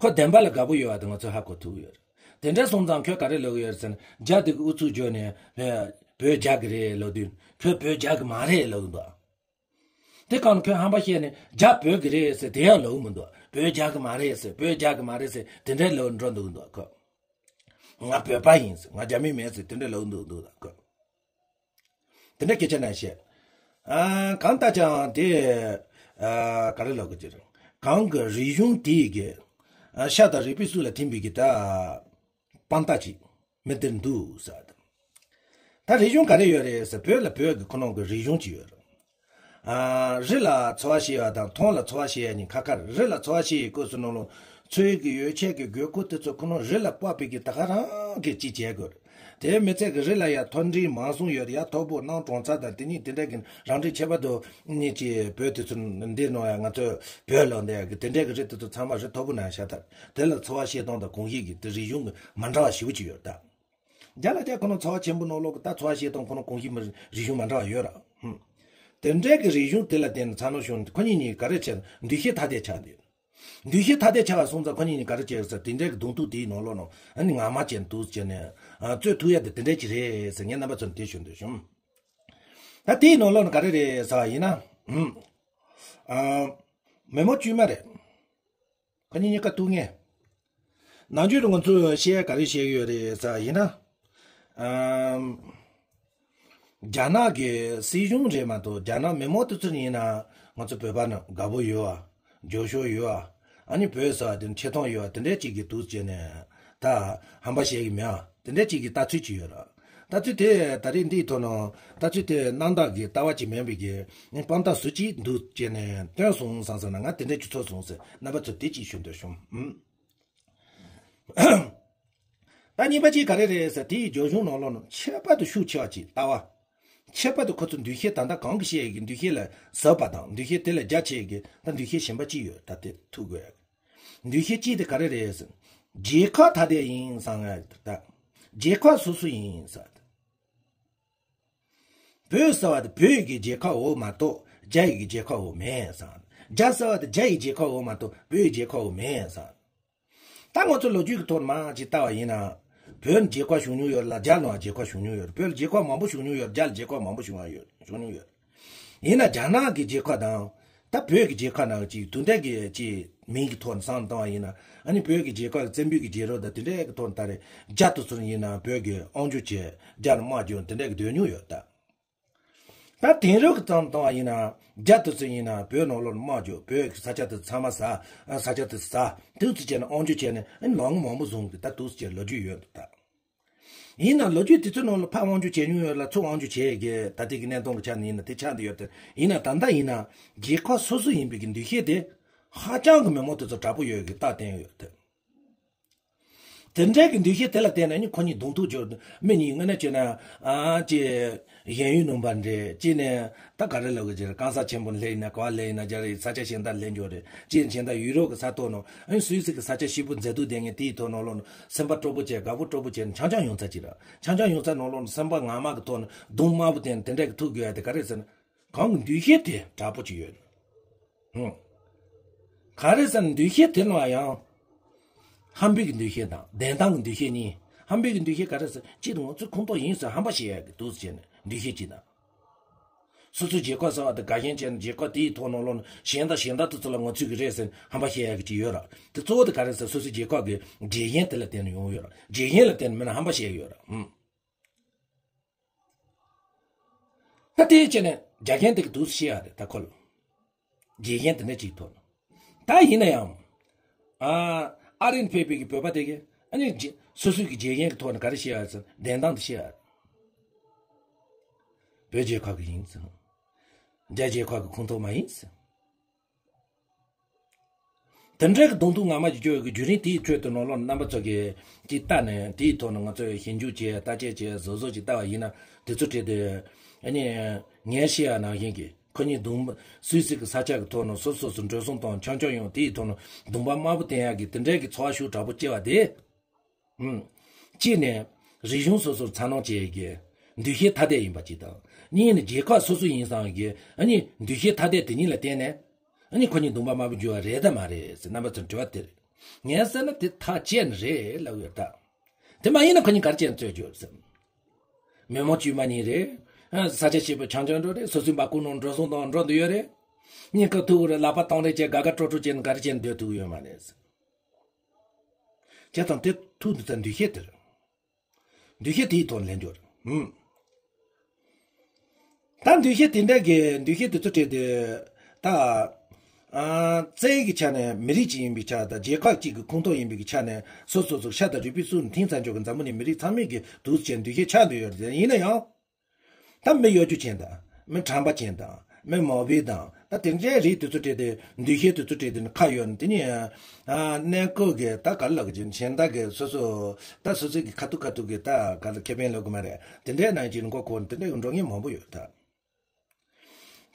ཁོ་བདེན་པ་ལ་དགའ་པོ་ཡོད་པ་དེ་ང་ཚོ་ཧ་གོ་ཐུབ་ཡོད་རེད། དེ་འདྲ་སོང་ཙང་ཁོས་ག་རེ་ལབ་ཀྱི་ཡོད་རེད་ཟེར་ན། རྒྱ་དེ་གི་ཨུ་ཚུགས་བརྗོད་ནས་བོད་རྒྱ་གི་རེད་ལབ་དུས། ཁོས་བོད་རྒྱ་གི་མ་རེད་ལབ་ཀྱི་འདུག་ཨ། དེ་གང་ཁོས་ཧམ་པ་བཤད་ནས་རྒྱ་བོད་ཀྱི་རེད་ཟེར་དེ་ཡང་ལབ་མི་འདུག་བོད་རྒྱ་གི་མ་རེད་ཟེར། བོད་རྒྱ་གི་མ་རེད་ཟེར་དེ་འདྲའི་ལབ་འགྲོ་འདུག་འདུག་ཁོ། ང་བོད་པ་ཡིན་ཟེར། ང་རྒྱ་མི་མིན་ཟེར་དེ་འདྲ་ལབ་འདུག་འདུག་ཁོ། དེ་འདྲ་སྐད་ཆ་ནང་བཤད། ཨ། གང་ལྟར་ཀྱང་དེ། ཨ། ག་རེ་ལབ་དགོས་ཀྱི་རེད། གང་གི་རིག་གཞུང་དེ་གི། ཨ། ཤ་དང་རུས་པའི་གསུང་ལ་ཐིམ་པའི་གི་ད། དཔང་རྟགས་ཅིག་མི་འདིར་འདུག་ཟེར། ད་རིག་གཞུང་ག་རེ་ཡོད་རེད་ཟེར། བོད་ལ་བོད་ཀྱི་ཁོ་རང་གི་རིག་གཞུང་ཅིག་ཡོད་རེད། ཨ། རི་ལ་འཚོ་བ་སྐྱེལ་བ་དང་ཐང་ལ་འཚོ་བ་སྐྱེལ་ཡ་གཉིས་ཁ་ཁ་རེད། རི་ལ་འཚོ་བ་སྐྱེལ་ཡའི་སྐབས་སུ་ནང་ལོགས་འཚོ་བའི་གི་ཡོ་བྱད་ཀྱི་དགོས་མཁོ་དེ་ཚོ་ཁོ་རང་རི་ལ་དཔག་པའི་གི་ད་ག་རང་གི་ཅིག་བྱེད་དགོས་རེད། དེ་མི་ཚད་གི་རི་ལ་ཡ་མཐོ་འབྲིང་མང་གསུམ་ཡོད་རེད། ཡ་མཐོ་པོ་གནམ་གྲང་ཚ་དང་དེ་གཉིས་དེ་འདྲ་གི་རང་འགྲིག་ཁྱད་པར་དུ་གཉིས་ཀྱི་བོད་དེ་ཚོ་འདི་ནང་ཡ་ང་ཚོ་བོད་ལ་འདི་ཡ་གི་དེ་འདྲ་གི་རི་དེ་ཚོ་ཚང་མ་རི་མཐོ་པོ་ནང་ཤ་ཐག་དེ་ལ་འཚོ་བ་སྐྱེལ་སྟངས་དང་གོམས་གཤིས་ཀྱི་དེ་རིག་གཞུང་གི་མ་འདྲ་བ་ཞེ་པོ་ཅིག་ཡོད་རེད་ད། རྒྱ་ལ་དེ་ཁོ་ན་འཚོ་བ་ཆེན་པོ་ནང་ལོགས་ཀྱི་ད་འཚོ་བ་སྐྱེལ་སྟངས་ཁོ་ན་གོམས་གཤིས་མི་རིག་གཞུང་མ་འདྲ་བ་ཡོད་ར། ཧུམ། དེ་འདྲའི་གི་རིག་གཞུང་དེ་ལ་བརྟེན་ནས་ཚ་ནོར་བྱུང་ནས་ཁོ་གཉིས་གཉིས་ཀ་རེ་བྱས་འདུ་ཤེས་ཐ་དད་ཆགས་འདུག་འདུ་ཤེས་ཐ་དད་ཆགས་པ་སོང་ཙང་ཁོ་གཉིས་གཉིས་ཀ་རེ་བྱས་ཟེར་དེ་འདྲའི་གི་གདོང་ཐུག་དེའི་ནང་ལོགས་ནང་ཨ་ནི་ངག་དམར་ཅན་འདུག་བྱས་ནས་ཨ་རྩོད་ཐུག་ཡ་དེ་དེ་འདྲའི་ཅིག་རེད་ཟེར་ངས་རྣམ་པ་ཚོར་དེ་ཞུ་འདོད་བྱུང་། ད་དེའི་ནང་ལོགས་ནས་ག་རེ་རེད་ཟེར་བ་ཡིན་ན། ཧུམ། ཨ། མི་མང་དཀྱུས་མ་རེད། ཁོ་གཉིས་གཉིས་ཀ་ཐུག་ངེས། ནམ་རྒྱུན་དུ་ང་ཚོས་བཤད་ག་རེ་བཤད་ཀྱི་ཡོད་རེད་ཟེར་བ་ཡིན་ན། ཨམ། རྒྱ་ནག་གི་སྲིད་གཞུང་རེད་མ་གཏོགས་རྒྱ་ནག་མི་མང་དེ་ཚོ་ཡིན་ན་ང་ཚོ་བོད་པ་ནང་དགའ་པོ་ཡོད་པ། རྒྱབ་སྐྱོར་ཡོད་པ། ཨ་ནི་བོད་ཟེར་བ་དེ་ཆེ་མཐོང་ཡོད་པ་དེ་འདྲའི་ཅིག་གི་འདུག་བྱས་ནས་ད་ཧམ་པ་བཤད་ཀྱི་མེད་པ། དེ་འདྲ་ཅིག་གི་ལྟ་ཚུལ་ཅིག་ཡོད་ར། ལྟ་ཚུལ་དེ་ད་རེས་འདིའི་ཐོག་ནས་ལྟ་ཚུལ་དེ་རྣམ་དག་གི་ལྟ་བ་ཅིག་མིན་པའི་གི་དཔང་རྟགས་སུ་ཅིག་འདུག་ཅེས་ནས་སྟོན་སོང་བསམ་སོང་ན། ང་དེ་འདྲ་ཅིག་ཚོར་སོང་ཟེར། རྣམ་པ་ཚོ་དེ་ཅིག་ཞུ་འདོད་བྱུང་། ཨུམ། ད་གཉིས་པ་ཅིག་ག་རེ་རེད་ཟེར། དེའི་རྒྱབ་ལྗོངས་ནང་ལོགས་ནས་ཁྱད་པར་དུ་ཤུགས་ཆེ་བ་ཅིག་ལྟ་བ། ཁྱད་པར་དུ་ཁོ་ཚོ་འདུ་ཤེས་ད་ལྟ་གང་གི་བཤད་ཀྱི་འདུ་ཤེས་ལ་ཟབ་པ་དང་འདུ་ཤེས་དེ་ལ་རྒྱ་ཆེ་གི་ད་འདུ་ཤེས་གཞན་པ་ཅིག་ཡོད། ད་དེ་ཐུག་དགོས། འདུ་ཤེས་གཅིག་དེ་ག་རེ་རེད་ཟེར། རྒྱལ་ཁབ་ཐ་དད་ཡིན་བསམ་ཡ་ད། རྒྱལ་ཁབ་སོ་སོ་ཡིན་ཟེར། བོད་ཟེར་བ་དེ་བོད་ཀྱི་རྒྱལ་ཁབ་འོ་མ་གཏོགས་རྒྱ་ཡི་རྒྱལ་ཁབ་འོ་མེད་ཟེར། རྒྱ་ཟེར་བ་དེ་རྒྱ་ཡི་རྒྱལ་ཁབ་འོ་མ་གཏོགས་བོད་ཡི་རྒྱལ་ཁབ་འོ་མེད་ཟེར། ད་ང་ཚོ་ལོ་རྒྱུས་ཀྱི་ཐོག་མར་ཅིག་ལྟ་བ་ཡིན་ན། བོད་ལ་རྒྱལ་ཁབ་བྱུང་མྱོང་ཡོད་ལ་རྒྱ་ལ་རྒྱལ་ཁབ་བྱུང་མྱོང་ཡོད། བོད་ལ་རྒྱལ་ཁབ་མང་པོ་བྱུང་མྱོང་ཡོད། རྒྱ་ལ་རྒྱལ་ཁབ་མང་པོ་བྱུང་ཡ་ཡོད། བྱུང་མྱོང་ཡོད། ཡིན་ན་རྒྱ་ནག་གི་རྒྱལ་ཁབ་དང་། ད་བོད་ཀྱི་རྒྱལ་ཁབ་ནང་ཅིག་དེ་འདྲ་གི་ཅིག་མིང་གི་ཐོག་ནས་བསམ་བཏང་བ་ཡིན་ན། ཨ་ནི་བོད་ཀྱི་རྒྱལ་ཁབ་བཙན་པོའི་གི་རྒྱལ་རབས་དང་དེ་འདྲ་གི་ཐོག་ནས་ད་རེས་རྒྱ་དེ་ཚོ་ཡིན་ན་བོད་ཀྱི་དབང་སྒྱུར་བྱས། རྒྱ་ལ་དམག་རྒྱག་དེ་འདྲ་གི་སྡོད་མྱོང་ཡོད་ད། ད་དེང་རབས་ཀྱི་བསམ་བཏང་བ་ཡིན་ན། རྒྱ་དེ་ཚོ་ཡིན་ན་བོད་ནང་ལོགས་ལ་དམག་རྒྱག་བོད་ཀྱི་ས་ཆ་དེ་ཚང་མ་ཟ། ས་ཆ་དེ་ཟ། དེ་ཚོ་བྱས་ནས་དབང་སྒྱུར་བྱས་ནས། ཨ་ནི་ལོ་ངོ་མང་པོ་བཟུང་གི་ད་དེ་ཚོ་བྱས་ལོ་རྒྱུས་ཡོད་འདུག་ད། ཡིན་ན་ལོ་རྒྱུས་དེ་ཚོའི་ནང་ལ་ཕར་དབང་སྒྱུར་བྱས་མྱོང་ཡོད་ལ་ཚུར་དབང་སྒྱུར་བྱས་ཀྱི་ད་ལྟའི་གི་གནས་སྟངས་ཀྱི་ཆ་ནས་ཡིན་ན་དེ་ཆགས་བསྡད་ཡོད་དེ། ཡིན་ན་ད་ལྟ་ཡིན་ན་རྒྱལ་ཁབ་སོ་སོ་ཡིན་པའི་གི་འདུ་ཤེས་དེ་ཧ་ཅང་གི་མི་མང་དེ་ཚོ་དྲག་པོ་ཡོད་གི་རྟགས་བསྟན་ཡོད་དེ། དེ་འདྲའི་གི་འདུ་ཤེས་དེ་ལ་བརྟེན་ནས་ནི་ཁོ་གཉིས་གདོང་ཐུག་འགྱུར། མི་གཉིས་དངོས་གནས་བྱས་ན། ཨ་ཅེ། གཞན་ཡུལ་ནང་པ་འདྲ་ཅིག་ནས་ད་ག་རེ་ལབ་དགོས་ཀྱི་རེད། གང་ས་ཆེན་པོ་སླེབས་ཡིན་ན་ག་བ་སླེབས་ཡིན་ན་རྒྱ་རིགས་ས་ཆ་གཞན་དག་སླེབས་འགྱོ་རེད། ཅིག་གཞན་དག་ཡུ་རོབ་ཀྱི་ས་ཐོག་ནང་། ཨ་ནི་སུད་སི་གི་ས་ཆ་ཞིབ་པོ་མཛེས་སྡུག་ལྡན་མཁན་དེའི་ཐོག་ནང་ལོགས་ནས་སེམས་པ་སྤྲོ་པོ་བྱས། དགའ་པོ་སྤྲོ་པོ་བྱས་ནས་འཆམ་འཆམ་ཡོང་ཚར་ཅིག་ར། འཆམ་འཆམ་ཡོང་ཚར་ནང་ལོགས་ནས་སེམས་པ་ངར་མ་གི་ཐོག་ནས་གདོང་དམར་པོ་བསྟན་དེ་འདྲ་གི་ཐུག་དགོས་ཡ་དེ་ག་རེ་ཟེར་ན། གང་གི་འདུ་ཤེས་དེ་དྲག་པོ་ཅིག་ཡོད། ཧུང་། ག་རེ་ཟེར་ན་འདུ་ཤེས་དེ་ནང་ཡང་། ཧམ་པའི་གི་འདུ་ཤེས་དང་བདེན་གཏམ་གི་འདུ་ཤེས་གཉིས། ཧམ་པའི་གི་འདུ་ཤེས་ག་རེ་ཟེར། གཅིག་ཏུ་ང་ཚོའི་ཁོངས་གཏོགས་ཡིན་ཟེར་ཧམ་པ་བཤད་ཡ་གི་འདུག་ཟེར་ནས་འདུ་ཤེས་གཅིག་དང་། སོ་སོའི་རྒྱལ་ཁབ་ཟེར་བ་དེ་དགའ་ཞེན་བྱས་ནས་རྒྱལ་ཁབ་དེའི་ཐོག་ནང་ལོགས་ནས་གཞན་དང་གཞན་དག་དེ་ཚོ་ལ་ང་ཚོའི་གི་རེད་ཟེར་ནས་ཧམ་པ་བཤད་ཡ་གི་ཅིག་ཡོད་ར། དེ་གཙོ་བོ་དེ་ག་རེ་ཟེར། སོ་སོའི་རྒྱལ་ཁབ་གི་བརྗེད་ཞེན་དེ་ལ་བརྟེན་ནས་ཡོང་ཡོད་ར། བརྗེད་ཞེན་ལ་བརྟེན་ནས་མིན་ན་ཧམ་པ་བཤད་ཡོད་ར། ཧུང་། ད་དེ་བྱས་ནས་རྒྱ་རྒན་དེ་གི་འདུག་བཤད་ཡ་རེད་ད་ཁོ་ལ། རྗེས་ཤན་དེ་འདྲ་ཅིག་ཐོག་ནས། ད་ཡིན་ན་ཡང་། ཨ། ཨ་རིར་ཕེབས་པའི་གི་བོད་པ་དེ་གིས་ཨ་ནི་རྗེ་སོ་སོའི་གི་རྗེས་ཤན་གི་ཐོག་ནས་ག་རེ་བཤད་ཡ་ཟེར། བདེན་གཏམ་དེ་བཤད་ཡ། བོད་རྒྱལ་ཁབ་གི་ཡིན་ཟེར། རྒྱ་རྒྱལ་ཁབ་གི་ཁོངས་གཏོགས་མ་ཡིན་ཟེར། དེ་འདྲའི་གི་གདོང་ཐུག་ངར་མ་ཞིག་སྐྱོ་བའི་གི་བརྒྱུད་རིམ་དེའི་ཁྲོད་དུ་ནང་ལོགས་རྣམ་པ་ཚོ་གིས་ཅིག་ལྟ་ནས་དེའི་ཐོག་ནས་ང་ཚོས་ཞིབ་འཇུག་བྱས་བརྟག་དཔྱད་བྱས་བཟོ་བཟོ་ཅིག་ལྟ་བ་ཡིན་ན་དེ་ཚོ་ཁྲིད་དེ་ཨ་ནི་ངས་བཤད་ཡ་ནང་བཞིན་གྱི་ཁོ་གཉིས་གདོང་སུད་སི་གི་ས་ཆ་གི་ཐོག་ནས་སོ་སོ་སོ་འགྲོ་སོང་བཏང་འཆམ་འཆམ་ཡོང་དེའི་ཐོག་ནས་གདོང་པ་དམར་པོ་བསྟན་ཡ་གི་དེ་འདྲའི་གི་ཚོར་བ་ཤུགས་དྲག་པོ་སྐྱེ་བ་དེ། ཨུམ། གཅིག་ནས་རིག་གཞུང་སོ་སོར་འཚར་ལོངས་བྱེད་ཡ་གི་འདུ་ཤེས་ཐ་དད་ཡིན་པ་གཅིག་དང་། གཉིས་ནས་རྒྱལ་ཁབ་སོ་སོ་ཡིན་བསམ་ཡ་གི་ཨ་ནི་འདུ་ཤེས་ཐ་དད་དེ་གཉིས་ལ་བརྟེན་ནས་ཨ་ནི་ཁོ་གཉིས་གདོང་པ་དམར་པོ་འགྱུར་བ་རེད་དམ་མ་རེད་ཟེར་རྣམ་པ་ཚོར་དྲི་བ་དེ་རེད། ངས་ཟེར་ན་དེ་ཐག་བཅད་ནི་རེད་ལབ་ཡོད་ད། དེ་མ་ཡིན་ན་ཁོ་གཉིས་ག་རེ་བྱས་ནས་རྩོད་རྒྱུ་རེད་ཟེར། མི་མང་དཀྱུས་མ་གཉིས་རེད། ཨ། ས་ཆ་ཆེ་པོ་འཆམ་འཆམ་འགྲོ་རེད། སོ་སོའི་འབའ་ཁུག་ནང་འགྲོ་སོང་བཏང་འགྲོ་འདོད་ཡོད་རེད། གཉིས་ཀ་ཐུག་གི་རེད། ལག་པ་སྟོང་རེ་བྱས་དགའ་དགའ་སྤྲོ་སྤྲོ་བྱས་ནས་ག་རེ་བྱས་ནས་སྡོད་ཐུབ་ཀྱི་ཡོད་མ་རེད་ཟེར། བྱས་ཙང་དེ་ཐུག་འདུག་ཚེ་འདུ་ཤེས་དེ་རེད། འདུ་ཤེས་དེའི་ཐོག་ལེན་རྒྱུ་རེད། ཨུམ། ད་འདུ་ཤེས་དེ་འདྲ་གི་འདུ་ཤེས་དེ་ཚོ་སྤྲད་དེ། ད། ཨ། རྩ་བའི་གི་ཆ་ནས་མི་རིགས་གཅིག་ཡིན་པའི་ཆ་དང་རྒྱལ་ཁབ་གཅིག་གི་ཁོངས་གཏོགས་ཡིན་པའི་གི་ཆ་ནས་སོ་སོ་སོ་ཤ་དང་རུས་པའི་གསུམ་མཐུན་ཚར་འཇོག་གི་འཛམ་བུ་གླིང་མི་རིགས་ཚང་མའི་གི་འདུག་ཅེས་འདུ་ཤེས་ཆགས་འདུག་ཡོད་རེད། ཡིན་ན་ཡང་། ད་མི་གཡོ་སྒྱུ་ཅན་དང་མི་ཁྲམ་པ་ཅན་དང་མི་མོ་བི་དང་ད་དེ་འདྲའི་རིགས་དེ་ཚོ་སྤྲད་དེ་འདུ་ཤེས་དེ་ཚོ་སྤྲད་དེ་ནི་ཁ་ཡོད་ནི་དེ་ནི། ཨ། གནས་སྐབས་ཀྱི་ད་ག་ལ་གི་ཅིག་གཞན་དག་གི་སོ་སོ་ད་སོ་སོའི་གི་ཁ་ཐུག་ཁ་ཐུག་གི་ད་ག་ལ་ཁེ་ཕན་ལོག་གི་མ་རེད། དེ་འདྲའི་ནང་ཅིག་མགོ་འཁོར་དེ་འདྲའི་འགྲོ་མཁན་མང་པོ་ཡོད་ད།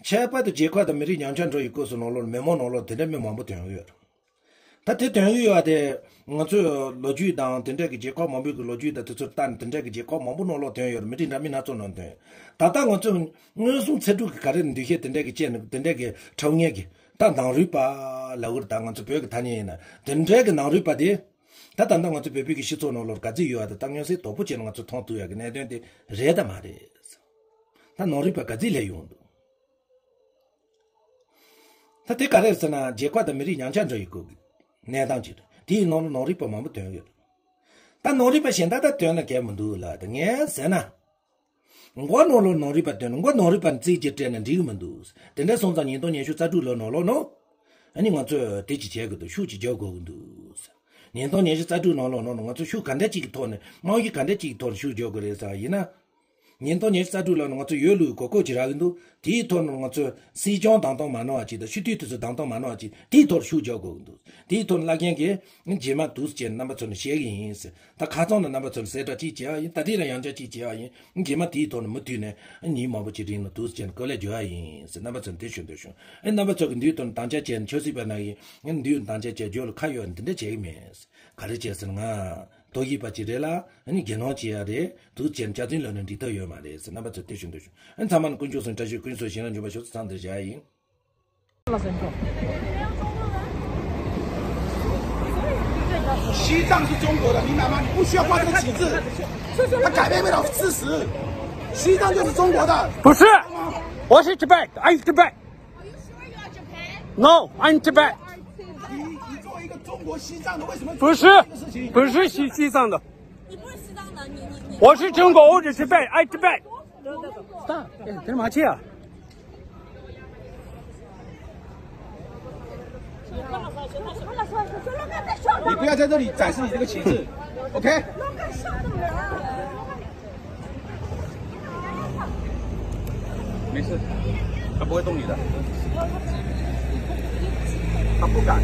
ཁྱད་པར་དུ་རྒྱལ་ཁབ་དང་མི་རིགས་ཉམ་ཆག་འགྲོ་ཡི་སྐབས་སུ་ནང་ལོགས་མི་མང་ནང་ལོགས་དེ་འདྲའི་མི་མང་པོ་ཐོན་ཡོད། ད་དེ་ཐོན་ཡོད་པ་དེ་ང་ཚོས་ལོ་རྒྱུས་དང་དེ་འདྲའི་གི་རྒྱལ་ཁབ་མང་པོའི་གི་ལོ་རྒྱུས་དང་དེ་ཚོ་ལྟ་ནས་དེ་འདྲའི་གི་རྒྱལ་ཁབ་མང་པོ་ནང་ལོགས་ཐོན་ཡོད་རེད། མི་རིགས་འདྲ་མིན་སྣ་ཚོགས་ནང་ཐོན། ད་ལྟ་ང་ཚོས་མངོན་སུམ་ཚེ་སྒྲུབ་ཀྱི་ག་རེ་འདུ་ཤེས་དེ་འདྲའི་གི་སྐྱེས་ནས་དེ་འདྲའི་གི་འཁྲབ་མཁན་གི་ད་ནང་རུལ་པ་ལབ་གི་རེད། ད་ང་ཚོ་བོད་ཀྱི་ཐ་སྙད་ཡིན་ན་དེ་འདྲའི་གི་ནང་རུལ་པ་དེ། ད་ད་ལྟ་ང་ཚོ་བོད་པའི་གི་སྤྱི་ཚོགས་ནང་ལོགས་ག་ཚོད་ཡོད་པ་དེ་ད་མངོན་གསལ་དོད་པོ་བྱས་ནས་ང་ཚོ་མཐོང་ཐུབ་ཡ་གི་གནད་དོན་དེ་རེད་དམ་མ་རེད། ད་ནང་རུལ་པ་ག་ཚོད་སླེབས་ཡོང་འདུག་ད་དེ་ག་རེ་ཟེར་ན་རྒྱལ་ཁབ་དང་མི་རིགས་ཉམ་ཆག་འགྲོ་ཡི་སྐོར་གྱི་གནས་སྟངས་ཅིག་རེད། དེའི་ནང་ལ་ནང་རུལ་པ་མང་པོ་ཐོན་ཡོད་རེད། ད་ནང་རུལ་པ་གཞན་དག་ད་ཐོན་ན་གལ་མི་འདུག་ལ། ད་ངས་ཟེར་ན། མགོ་ནང་ལ་ནང་རུལ་པ་ཐོན་ན་མགོ་ནང་རུལ་པ་རྩིས་ཀྱིས་སྤྲད་ན་འགྲིག་གི་མི་འདུག་དེ་འདྲ་སོང་ཙང་ཉིས་སྟོང་ཉི་ཤུ་རྩ་དྲུག་ལོ་ནང་ལོགས་ནང་། ཨ་ནི་ང་ཚོས་དེ་ཅིག་བྱེད་དགོས་འདུག་ཤུགས་ཅིག་རྒྱག་དགོས་ཀྱི་འདུག་ཉིས་སྟོང་ཉི་ཤུ་རྩ་དྲུག་ནང་ལོགས་ནང་ང་ཚོ་ཤུགས་ག་འདྲ་ཅིག་གི་ཐོག་ནས་རྨང་གཞི་ག་འདྲ་ཅིག་གི་ཐོག་ནས་ཤུགས་རྒྱག་དགོས་རེད་ཟེར་བ་ཡིན་ན། ཉིས་སྟོང་ཉི་ཤུ་རྩ་དྲུག་ལ་ནང་ང་ཚོ་ཡོད་ལུགས་གོ་སྐབས་ཅིག་རག་གི་འདུག་དེའི་ཐོག་ནས་ང་ཚོ་སྲིད་སྐྱོང་བདམས་ཐོན་མ་གནང་བ་ཅིག་དང་སྤྱི་འཐུས་དེ་ཚོ་བདམས་ཐོན་མ་གནང་བ་ཅིག་དེའི་ཐོག་ཤུགས་རྒྱག་དགོས་ཀྱི་འདུག་དེའི་ཐོག་ནས་བླ་རྒན་གྱིས་རྗེས་མ་འདུག་སེ་བྱས་ནས་རྣམ་པ་ཚོ་ནས་བཤད་གི་ཡིན་ཟེར། ད་ཁ་སང་ནས་རྣམ་པ་ཚོ་ནས་གསལ་བསྒྲགས་གཅིག་བྱས་པ་ཡིན། ད་ཐེངས་ལ་ཡང་བསྐྱར་གཅིག་བྱས་པ་ཡིན། རྗེས་མ་དེའི་ཐོག་ནས་མུ་མཐུད་ནས་ཉིན་མང་པོ་ཅིག་རིང་ལ་འདུག་སེ་བྱས་ནས་བཀོད་ལེགས་བརྗོད་ཡ་ཡིན་ཟེར་རྣམ་པ་ཚོ་ནས་དེ་ཞུ་འདོད་བྱུང་། ཨེ་རྣམ་པ་ཚོ་གི་འདིའི་ཐོག་ནས་དམ་བཅའ་བྱས་ནས་ཆབ་སྲིད་པ་ནང་གི་འདིའི་དམ་བཅའ་བྱས་རྒྱུ་ལ་ཁ་ཡོད་འདི་འདྲ་བྱེད་གི་མེད། ག་རེ་བྱས་ཟེར་ན་ང་ཐོག་ཡིག་པ་ཅིག་རེད་ལ་ཨ་ནི་དགེ་སློང་ཅིག་ཡང་རེད། འདུག་སེ་བྱས་ནས་སྐྱག་རྫུན་ལབ་ནས་འགྲིག་ཐབས་ཡོད་མ་རེད་ཟེར་རྣམ་པ་ཚོ་དེ་ཞུ་འདོད་བྱུང་། ཨ་ཚང་མ་ནས་དཀོན་མཆོག་གསུམ་བཀྲ་ཤིས་ཀུན་སོང་ཞིང་ར་འབྱོར་པ་ཞུ་ཚང་འདིར་བཞག་ཡིན། 西藏是中国的，你哪怕你不需要挂这个旗帜，它改变不了事实。西藏就是中国的。不是，我是 Tibet, I'm Tibet. No, I'm Tibet. 你你作为一个中国西藏的，为什么不是，这个事情？不是西西藏的。你不是西藏的，你你你。我是中国，我是 Tibet, I Tibet. 大，哎，这马去啊。 你不要在这里展示你这个旗帜，OK？没事，他不会动你的，他不敢，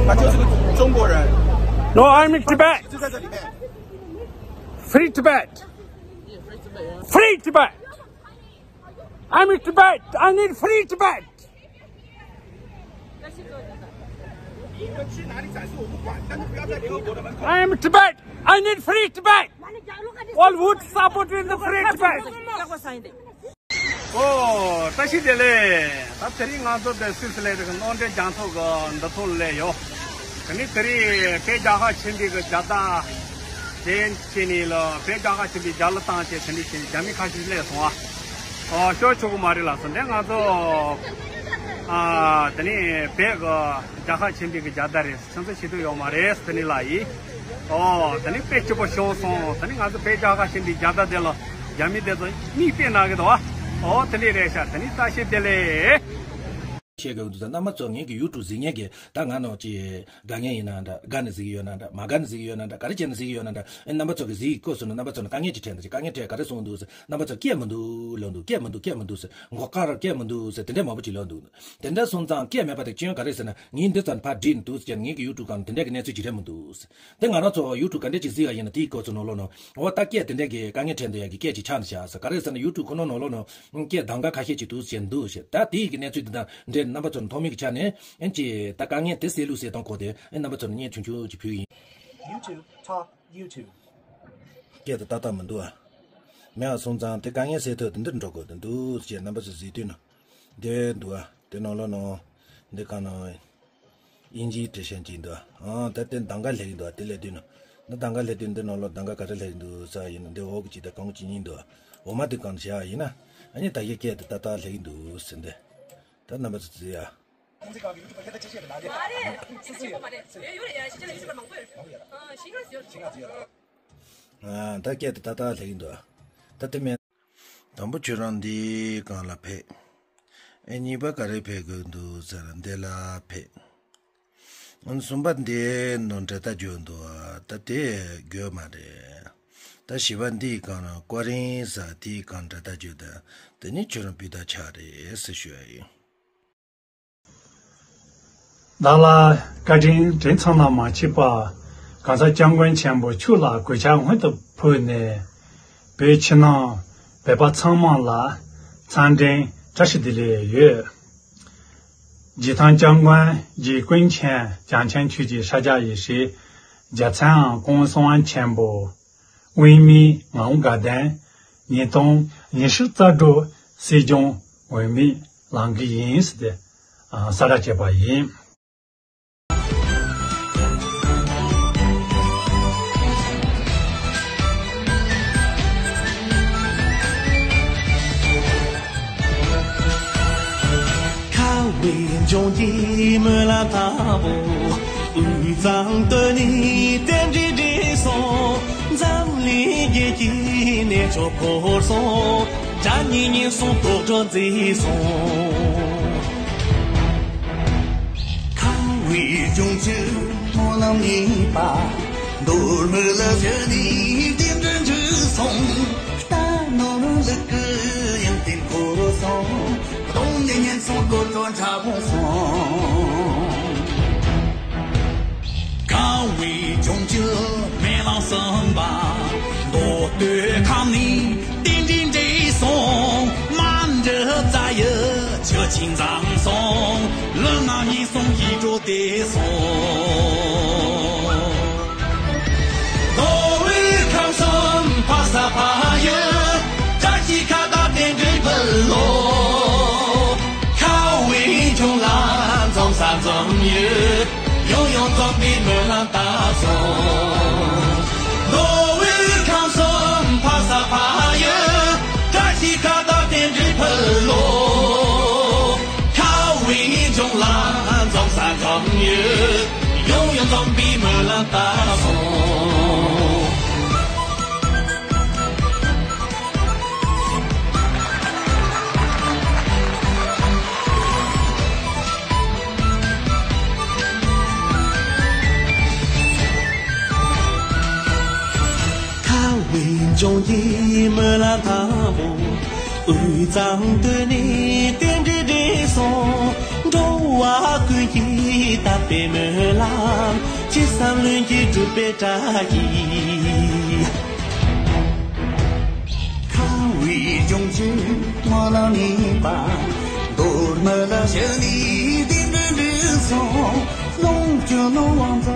他就是个中国人。 No, I'm in Tibet. 旗帜在这里面。 Free Tibet. Free Tibet. I'm in Tibet. I need free Tibet. 你们去哪里展示我不管，但是不要在中国的门口。 I am Tibet. I need free Tibet. All would support in the free Tibet. ཨོ། བཀྲ་ཤིས་བདེ་ལེགས། ད་དེ་རིང་ང་ཚོ་དེ་སིས་ལེ་རི་གི་གནམ་གྲུ་རྒྱང་མཐོང་གི་འདུ་ཚོགས་སླེབས་ཡོད། དེ་ནི་དེ་རིང་བོད་རྒྱལ་ཁབ་ཆེན་པོའི་གི་རྒྱལ་དར་དེ་བྱས་ནས་ལ་བོད་རྒྱལ་ཁབ་ཆེན་པོའི་རྒྱལ་གླུ་བཏང་བྱས་དེ་འདྲ་བྱས་ནས་རྒྱ་མི་ཁ་ཤས་སླེབས་སོང་ཨ། ཨོ། ཤོར་ཆོག་གི་མ་རེད་ལགས་སོ། འདི་ང་ཚོ་ཨ་དེ་ནི་བོད་གི་རྒྱལ་ཁབ་ཆེན་པོའི་གི་རྒྱལ་དར་རེད། ཁྱེད་ཚོ་བྱེད་ཐུབ་ཡོད་མ་རེད་དེ་ནི་ལ་ཡིན། ཨོ། དེ་ནི་དཔེ་སྐྱིད་པོ་ཤོར་སོང་། དེ་ནི་ང་ཚོ་བོད་རྒྱལ་ཁབ་ཆེན་པོའི་རྒྱལ་དར་དེ་ལ་རྒྱ་མི་དེ་ཚོ་མིག་དཔེ་ན་གི་འདུག་ཨ། ཨོ། དེ་ནི་རེད་ཤག་དེ་ནི་བཀྲ་ཤིས་བདེ་ལེགས། བཤད་དགོས་འདུག་ད་རྣམ་པ་ཚོ་ངེད་ཀྱི་ཡུ་ཊུབ་གཟིགས་མཁན་གྱི་ད་ང་ནང་ཅི་དགའ་མཁན་ཡིན་ན་འདྲ་དགའ་ནས་གཟིགས་ཡོད་ན་འདྲ་མ་དགའ་ནས་གཟིགས་ཡོད་ན་འདྲ་ག་རེ་བྱས་ནས་གཟིགས་ཡོད་ན་འདྲ། ཨེ་རྣམ་པ་ཚོ་གི་གཟིགས་སྐབས་སུ་ནི་རྣམ་པ་ཚོ་ནི་དཀའ་ངལ་ཅིག་འཕྲད་འདུག་དཀའ་ངལ་འཕྲད་ག་རེ་གསུངས་འདུག་ཟེར། རྣམ་པ་ཚོ་སྐད་མི་འདུག་ལབ་འདུག་སྐད་མི་འདུག་སྐད་མི་འདུག་ཟེར། མགོ་དཀར་སྐད་མི་འདུག་ཟེར། དེ་འདྲ་མང་པོ་ཅིག་ལབ་འདུག་དེ་འདྲ་སོང་ཙང་སྐད་མེད་པ་དེ་ཅི་ཡང་ག་རེ་ཟེར་ན་ངས་འདི་ཙམ་ཕར་བྲིས་འདུག་ཟེར། ངེད་ཀྱི་ཡུ་ཊུབ་སྒང་དེ་འདྲ་གི་གནས་ཚུལ་ཅིག་རེད་མི་འདུག་ཟེར། དེ་ང་རང་ཚོ་ཡུ་ཊུབ་ག་འདྲ་ཅིག་གཟིགས་ཡ་ཡིན་ན་དེའི་སྐབས་སུ་ནང་ལོགས་ནང་འོ་ད་སྐད་དེ་འདྲ་གི་དཀའ་ངལ་འཕྲད་འདུག་ཡ་གི་སྐད་ཅིག་ཆགས་ནས་བཞག་ཟེར། ག་རེ་ཟེར་ན་ཡུ་ཊུབ་ཁོ་ན་ནང་ལོགས་ནང་སྐད་གདམ་ག་ཁ་ཤས་ཅིག་འདུག་ཟེར་འདུག་ཟེར། ད་དེའི་གི་གནས་ཚུལ་དེ་དང་འབྲེལ་རྣམ་པ་ཚོ་ནས་ཐོག་མའི་གི་ཆ་ནས་ཨེ་ཅི་ད་དཀའ་ངལ་དེ་སེལ་ལུགས་སེལ་སྟངས་སྐོར་དེ་ཨེ་རྣམ་པ་ཚོ་ནས་བརྙན་ཆུང་ཆུང་ཅིག་ཕུལ་གི་ཡིན། YouTube, top YouTube. སྐད་དེ་ཏག་ཏག་མི་འདུག་ཨ། མེད་པ་སོང་ཙང་དེ་དཀའ་ངལ་སེལ་ཐབས་དེ་འདིར་འགྲོ་དགོས་དེ་འདུག་ཅེས་རྣམ་པ་ཚོ་གཟིགས་དུས་ན། དེ་འདུག་ཨ། དེ་ནང་ལོགས་ནང་འདི་གང་ན། དབྱིན་ཇིའི་བྲི་བཤན་གྱིས་འདུག་ཨང་། ད་དེ་གདམ་ག་སླེབས་ཀྱི་འདུག་དེ་སླེབས་དུས་ན། ད་གདམ་ག་སླེབས་དུས་འདི་ནང་ལོགས་གདམ་ག་ག་རེ་སླེབས་ཀྱི་འདུག་ས་ཡིན་ན་འདི་འོག་གི་ཅིག་དང་གང་ཅིག་གཉིས་འདུག་འོ་མ་དེ་གང་བྱས་ཡིན་ན། ཨ་ནི་ད་ཡི་སྐད་དེ་ཏག་ཏག་སླེབས་ཀྱི་འདུག་ཟེར་འདི། ད་རྣམ་པ་ཚོ་གཟིགས་ཡ། མ་རེད། ཤེས་ཀྱི་མ་རེད། ཡོད་རེད་ཡ། ཤེས་ཀྱི་ལ་ཤེས་ཀྱི་ལ་མང་པོ་ཡོད་རེད། ཨ་ཤེས་ཀྱི་ལ་ཡོད་རེད། ཨ་ད་སྐད་དེ་ཏག་ཏག་སླེབས་ཀྱི་འདུག་ད་དེ་མེད། དང་པོ་ཁྱོད་རང་འདི་སྒང་ལ་ཕེབས། ཨེ་གཉིས་པ་ག་རེ་ཕེབས་དགོས་འདུག་ཟེར་འདི་ལ་ཕེབས། ཨ་གསུམ་པ་འདི་ནང་འབྲེལ་ཐག་བརྗོད་འདུག་ད་དེ་དགོས་མ་རེད། ད་བཞི་པ་འདིའི་སྒང་ལ་ཀོ་རིན་ཟེར་དེའི་སྒང་འབྲེལ་ཐག་བརྗོད་དང་དེ་ནི་ཁྱོད་རང་སྤུས་དག་ཆགས་རེད་ཟེར་ཞུ་ཡ་ཡིན། བདག་ལ་བཀའ་དྲིན་དྲན་ཚང་ན་མ་མཆིས་པ། གང་ཟག་སྐྱབས་མགོན་ཆེན་པོ་མཆོག་ལ་གུས་ཕྱག་སྔོན་དུ་ཕུལ་ནས། བོད་ཕྱི་ནང་བོད་པ་ཚང་མ་ལ་འཚམས་འདྲིའི་བཀྲ་ཤིས་བདེ་ལེགས་ཡོད། རྗེ་ཐང་སྐྱབས་མགོན་རྗེ་ཀུན་མཁྱེན་བྱང་ཆེན་ཆོས་ཀྱི་ཤཱཀྱ་ཡེ་ཤེས། རྒྱལ་མཚན་ཨ་ཀོང་སྲུང་བ་ཆེན་པོ། དབུ་མའི་ངག་དབང་དགའ་ལྡན་ཉིས་སྟོང་ཉི་ཤུ་རྩ་དྲུག་སྲིད་སྐྱོང་འོས་མི་ལངས་ཀྱི་ཡིན་ཟེར་ཏེ་གསལ་བསྒྲགས་བྱས་པ་ཡིན། ཁ་བའི་ལྗོངས་ཀྱི་སྨོན་ལམ་ལྟ་བུ། དབུས་གཙང་སྟོད་ནས་རྟེན་འབྲེལ་འགྲིག་སོང་། འཛམ་གླིང་རྒྱལ་ཁྱིའི་གནས་མཆོག་བོར་སོང་། དགྲ་གཉེན་ཉེན་སོང་དོག་དྲག་མཛེས་སོང་། ཁ་བའི་ལྗོངས་ཀྱི་ ནམ་ཉིད་པ། མདོ་སྨད་ལ་བཞུགས་ནས་རྟེན་འབྲེལ་འགྲིག་སོང་། རྟ་ནོར་ལུག་གི་ཡོན་ཏན་འཁོར་སོང་། གདོང་ནས་ཉན་སོང་། གོ་ཅོ་འཁྲབ་སོང་། ཁ་བའི་ལྗོངས་ཀྱི་སྨོན་ལམ་གསུམ་པ། མདོ་སྟོད་ཁམས་ནས་རྟེན་འབྲེལ་འགྲིག་སོང་། མ་འདྲི་རྩ་ཡི་ཆུ་ཆེན་འཛོམས་སོང་། ལུས་ངག་ཡིད་གསུམ་ཡིད་འགྲོ་བདེ་སོང་། མདོ་དབུས་ཁམས་གསུམ་ཕ་ས་ཕ་ཡུལ། བཀྲ་ཤིས་ཁ་བརྡ་རྟེན་འབྲེལ་ཕུལ་ལོ། ཁ་བའི་ལྗོངས་ལ་འཛོམས་ས་འཛོམས་ཡུལ། ཡང་ཡང་འཛོམས་པའི་སྨོན་ལམ་བཏབ་སོང་། མདོ་དབུས་ཁམས་གསུམ་ཕ་ས་ཕ་ཡུལ། བཀྲ་ཤིས་ཁ་བརྡ་རྟེན་འབྲེལ་ཕུལ་ལོ། ཁ་བའི་ལྗོངས་ལ་འཛོམས་ས་འཛོམས་ཡུལ། ཡང་ཡང་འཛོམས་པའི་སྨོན་ལམ་བཏབ་སོང་། ཁ་བའི་ལྗོངས་ཀྱི་སྨོན་ལམ་དང་པོ། དབུས་གཙང་སྟོད་ནས་རྟེན་འབྲེལ་འགྲིག་སོང་། འགྲོ་བ་ཀུན་གྱི་དད་པའི་སྨོན་ལམ། ཅི་བསམ་ལྷུན་གྱིས་འགྲུབ་པའི་བཀྲ་ཤིས། ཁ་བའི་ལྗོངས་ཀྱི་སྨོན་ལམ་ཡིན་པ། མདོ་སྨད་ལ་བཞུགས་ནས་རྟེན་འབྲེལ་འགྲིག་སོང་། ལོངས་སྤྱོད་ནོར་དབང་ཚོ་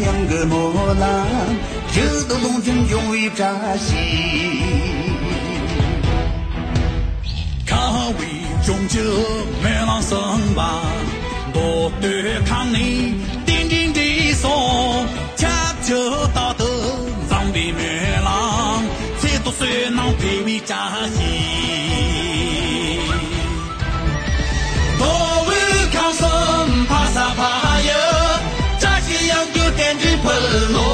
ཡོངས་ཀྱི་སྨོན་ལམ། ཡིད་དུ་ལོངས་སྤྱོད་འབྱུང་བའི་བཀྲ་ཤིས། ཁ་བའི་ལྗོངས་ཀྱི་སྨོན་ལམ་གསུམ་པ། མདོ་སྟོད་ཁམས་ནས་རྟེན་འབྲེལ་འགྲིག་སོང་། ཁྱབ་འཇུག་རྟག་ཏུ་འཛོམས་པའི་སྨོན་ལམ། ཚེ་ཐུབ་བསོད་ནམས་འཕེལ་བའི་བཀྲ་ཤིས། མདོ་དབུས་ཁམས་གསུམ་ཕ་ས་ཕ་ཡུལ། བཀྲ་ཤིས་ཡོངས་ཀྱི་རྟེན་འབྲེལ་ཕུལ་ལོ།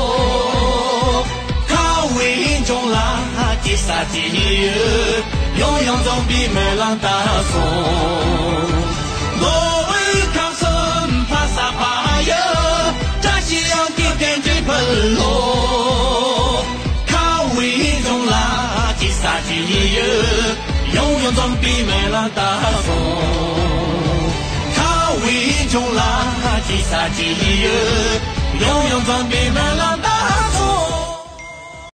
ཁ་བའི་ལྗོངས་ལ་སྐྱིད་ས་སྐྱིད་ཡུལ། ཡང་ཡང་འཛོམས་པའི་སྨོན་ལམ་བཏབ་སོང་། མདོ་དབུས་ཁམས་གསུམ་ཕ་ས་ཕ་ཡུལ། བཀྲ་ཤིས་ཡོངས་ཀྱི་རྟེན་འབྲེལ་ཕུལ་ལོ། ཁ་བའི་ལྗོངས་ལ་སྐྱིད་ས་སྐྱིད་ཡུལ། ཡང་ཡང་འཛོམས་པའི་སྨོན་ལམ་བཏབ་སོང་། ཁ་བའི་ལྗོངས་ལ་སྐྱིད་ས་སྐྱིད་ཡུལ། ཡང་ཡང་འཛོམས་པའི་སྨོན་ལམ་བཏབ་